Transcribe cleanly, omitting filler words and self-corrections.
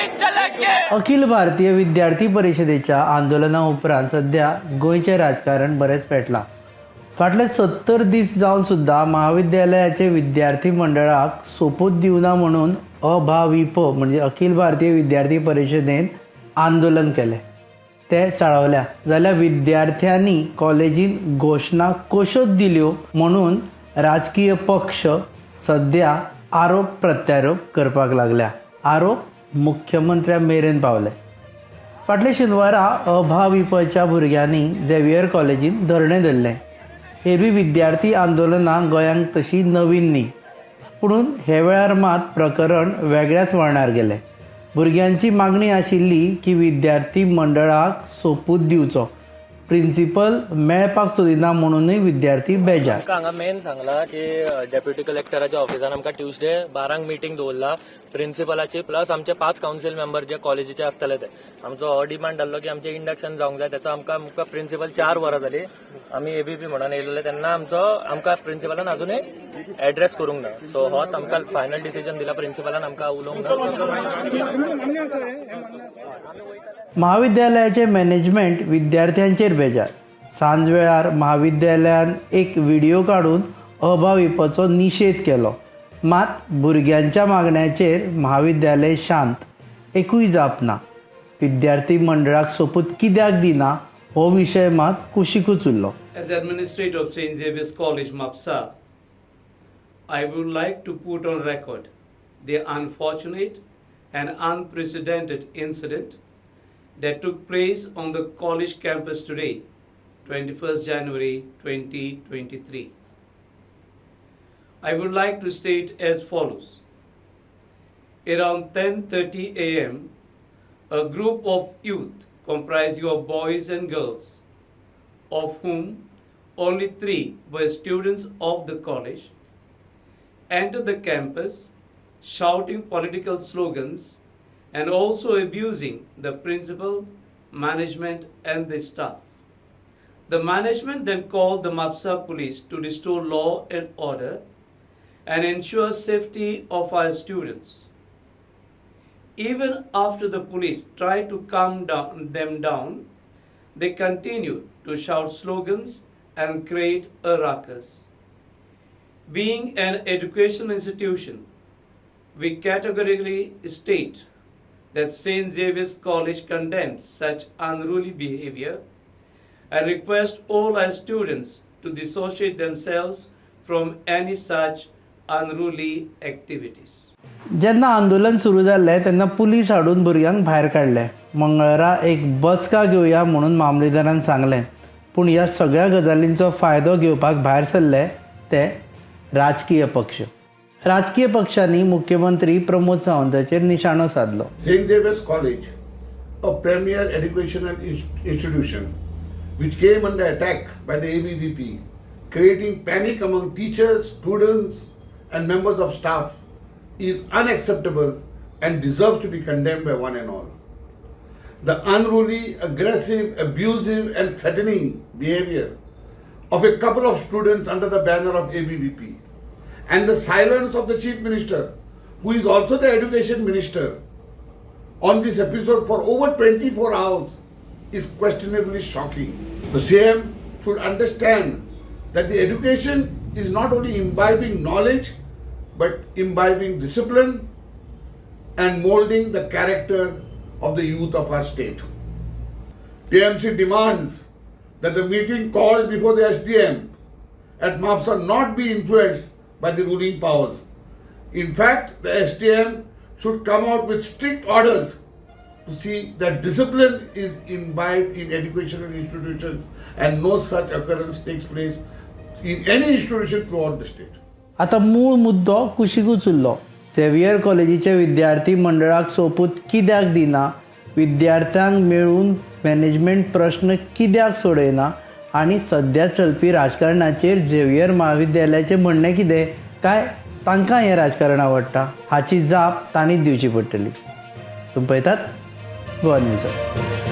नहीं चलेंगे. अखिल भारतीय विद्यार्थी परिशदेच्या आंदोलना उपरांत सध्या गोंयचें राजकारण बरेंच पेटलां. फाटले 70 दीस जावन सुद्दां महाविद्यालयाचे विद्यार्थी मंडळाक सोपूत दिवना म्हणून अभाविप म्हणजे अखिल भारतीय विद्यार्थी परिशदेन आंदोलन केलें. ते चाळवल्या जाल्यार विद्यार्थ्यांनी कॉलेजीन घोशणा कश्योच दिल्यो म्हणून राजकीय पक्ष सध्या आरोप प्रत्यारोप करपाक लागल्या. आरोप मुख्यमंत्र्या मेरेन पावले. फाटल्या शेनवारा अभाविपच्या भुरग्यांनी झेवियर कॉलेजीन धरणें धरलें. हेरवी विद्यार्थी आंदोलनां गोंयांक तशी नवीन न्ही, पुणून हे वेळार मात प्रकरण वेगळ्याच वळणार गेलें. भुरग्यांची मागणी आशिल्ली की विद्यार्थी मंडळाक सोपूत दिवचो. प्रिन्सिपल मेळपाक सोदिना म्हणूनय विद्यार्थी बेजार. आमकां हांगा मेन सांगला की डेप्युटी कलेक्टराच्या ऑफिसान आमकां ट्युजडे 12क मिटींग दवरला प्रिन्सिपलाची, प्लस आमचे पांच कावन्सील मेंबर जे कॉलेजीचे आसतले ते. आमचो हो डिमांड जाल्लो की आमचें इंडक्शन जावंक जाय. तेचो आमकां आमकां प्रिन्सिपल, 4 वरां जाली आमी एबीपी म्हणून येयलेले तेन्ना आमचो आमकां प्रिन्सिपलान अजुनूय एड्रेस करूंक ना. सो होच आमकां फायनल डिसिजन दिला प्रिन्सिपलान, आमकां उलोवंक ना. महाविद्यालयाचे मॅनेजमेंट विद्यार्थ्यांचेर बेजार. सांज वेळार महाविद्यालयान एक व्हिडिओ काडून अभाविपाचो निशेध केलो. मात भुरग्यांच्या मागण्याचेर महाविद्यालय शांत, एकूय जाप ना. विद्यार्थी मंडळाक सोपूत कित्याक दिना हो विशय मात कुशिकूच उरलो. As administrator of St. Xavier's College, Mapsa, I would like to put on record the unfortunate and unprecedented incident that took place on the college campus today, 21st January 2023. I would like to state as follows. Around 10:30 a.m., a group of youth comprising of boys and girls, of whom only three were students of the college, entered the campus shouting political slogans and also abusing the principal, management, and the staff. The management then called the Mapsa police to restore law and order and ensure safety of our students. Even after the police tried to calm them down, they continued to shout slogans and create a ruckus. Being an educational institution, we categorically state that St. Xavier's College condemns such unruly behavior and request all our students to dissociate themselves from any such unruly activities. जेन्ना आंदोलन सुरू जाल्लें तेन्ना police हाडून भुरग्यांक भायर काडले. मंगळारा एक बसका घेवया म्हणून मामलेदारान सांगलें, पूण ह्या सगळ्या गजालींचो फायदो घेवपाक भायर सरले ते राजकीय पक्ष. राजकीय पक्षांनी मुख्यमंत्री Pramod सावंताचेर निशाणो साधलो. St. Xavier's College, a premier educational institution, which came under attack by the ABVP, creating panic among teachers, students, and members of staff, is unacceptable and deserves to be condemned by one and all. The unruly, aggressive, abusive, and threatening behavior of a couple of students under the banner of ABVP and the silence of the Chief Minister, who is also the Education Minister, on this episode for over 24 hours is questionably shocking. The CM should understand that the education is not only imbibing knowledge but imbibing discipline and molding the character of the youth of our state. TMC demands that the meeting called before the SDM at Mapsa not be influenced by the ruling powers. In fact, the SDM should come out with strict orders to see that discipline is imbibed in educational institutions and no such occurrence takes place in any institution throughout the state. आतां मूळ मुद्दो कुशिकूच उरलो. Xavier कॉलेजीचे विद्यार्थी मंडळाक सोपूत कित्याक दिना, विद्यार्थ्यांक मेळून मॅनेजमेंट प्रश्न कित्याक सोडयना आनी सद्या चलपी राजकारणाचेर झेवियर म्हाविद्यालयाचें म्हणणें कितें, काय तांकां हें राजकारण आवडटा, हाची जाप तांणीच दिवची पडटली. तुमी पळयतात गोवा न्यूजार.